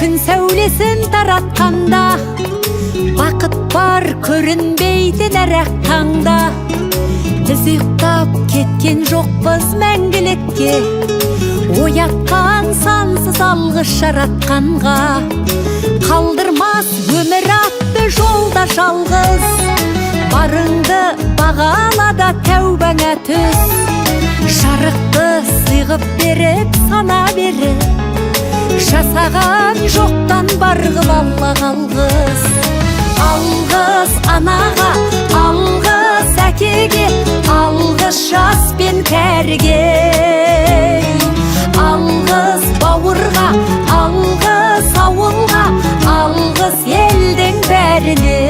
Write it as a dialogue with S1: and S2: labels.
S1: Күн сәулесін таратқанда, бақыт бар көрінбейтін әр ақ таңда. Біз ұйықтап кеткен жоқпыз мәңгілікке, оятқан сансыз алғыс жаратқанға. Қалдырмас өмір атты жолда жалғыз, барыңды бағала да тәубаңа түс. Жарықты сыйғып беріп, сана беріп, жасаған жоқтан бар қыл Аллаға алғыс. Алғыс анаға, алғыс әкеге, алғыс жас пен кәріге, алғыс бауырға, алғыс ауылға, алғыс елдің бәріне.